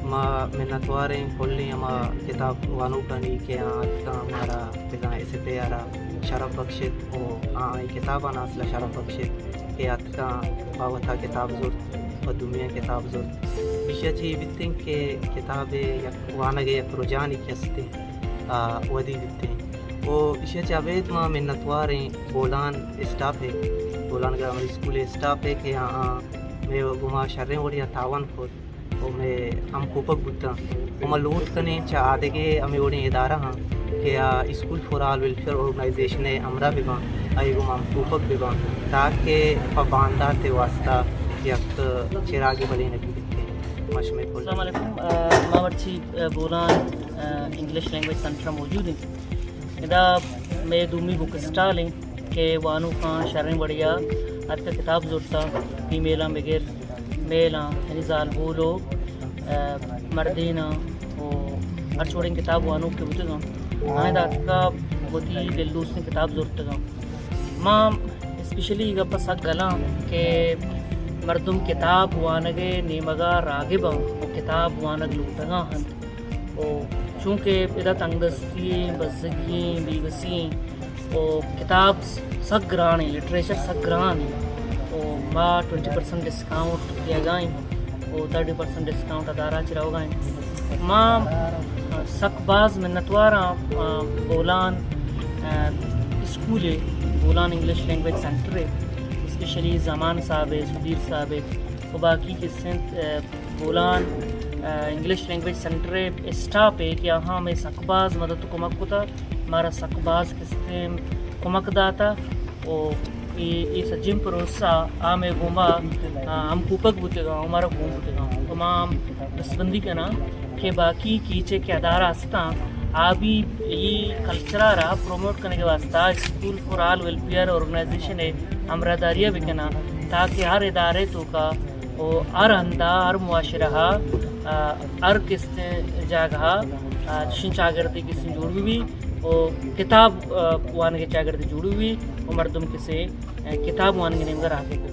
ما منتوار ایں کلیں ہما کتاب وانوکانی کہ آ اتکاں مارا بزاں ایس ایف اے ءَ را شرپ بخشت و آ اے کتاباں اصل ءَ شرپ بخشت کہ اتکاں پہ وتا کتاب زرت و دومیاں کتاب زرت۔ ایشی ءَ چہ اے بیتیں کہ کتاب ءِ یک وانگ ءِ یک رجحانے کہ است ایں، آ، ودی بیتیں۔ و ایشی ءَ چہ ابید ما منتوار ایں بولان اسٹاپ ءِ، بولان گرامر اسکول ءِ اسٹاپ ءِ کہ آ، آ مئے گوما شریں وڑے ءَ تعاون کت و مئے ہم کوپگ بوتاں۔ و ما لوٹ کنیں چہ آدگہ ہمے وڑیں ادارہاں کہ آ school for all welfare organization ءِ ہمراہ بہ باں، آئی گوما ہم کوپگ بہ باں تاکہ پہ باندات ءِ واستہ یک چراگے بلینگی بیت۔ ما شمئے کل۔ السلام علیکم۔ آ، ما مرچی، آ، بولان، آ، انگلش لینگویج سینٹر ءَ موجود ایں۔ ادا مئے دومی بک اسٹال ایں کہ وانوکاں شریں وڑے ءَ اتک کتاب زرتاں، فیمیلاں بگر میلاں، یعنی زالبول و، آ، مردیناں و ہرچ وڑیں کتاب وانوک کہ بوتگاں، آیاں ادا اتکا وتی دل دوستیں کتاب زرتگاں۔ ما اسپیشلی اے گپ ءَ سک گلاں کہ مردم کتاب وانگ ءِ نیمگ ءَ راگب اَنت و کتاب وانگ لوٹگا اَنت۔ و چونکہ ادا تنگدستی ایں، بزگی ایں، بے وسی ایں، و کتاب سک گران ایں، لٹریچر سک گران ایں، و ما ٹوئنٹی پرسنٹ ڈسکاؤنٹ دیگا ایں، و تھرٹی پرسنٹ ڈسکاؤنٹ ادارہ چہ روگا ایں۔ ما، آ، سک باز منتوار آں، آ، بولان، آ، اسکول ءِ، بولان انگلش لینگویج سینٹر ءِ، اسپیشلی زمان صاحب ءِ، سدیر صاحب ءِ، و باقی کسیں، آ، بولان، آ، انگلش لینگویج سینٹر ءِ اسٹاپ ءِ کہ آہاں ہمے سک باز مدد و کمک کتا، مارا سک باز کستیں کمک داتا و اے، اے سجیں پروسہ آ مئے گوما، آ، ہم کوپگ بوتگاں و مارا گون بوتگاں۔ و ما ہم دستبندی کناں کہ باقی کیچ ءِ کہ ادارہ ہستاں، آ بھی اے کلچر ءَ را پروموٹ کنگ ءِ واستہ school for all welfare organization ءِ ہمراہداری ءَ بکناں تاکہ ہر ادارے توکا و ہر ہندا، ہر معاشرہ ءَ، آ، ہر کستیں جاگہ ءَ، آ، چشیں چاگردے کستیں جوڑ بہ بی و کتاب، آ، وانگ ءِ چاگردے جوڑ بہ بی و مردم کسے، آ، کتاب وانگ ءِ نیمگ ءَ راہ بہ بی۔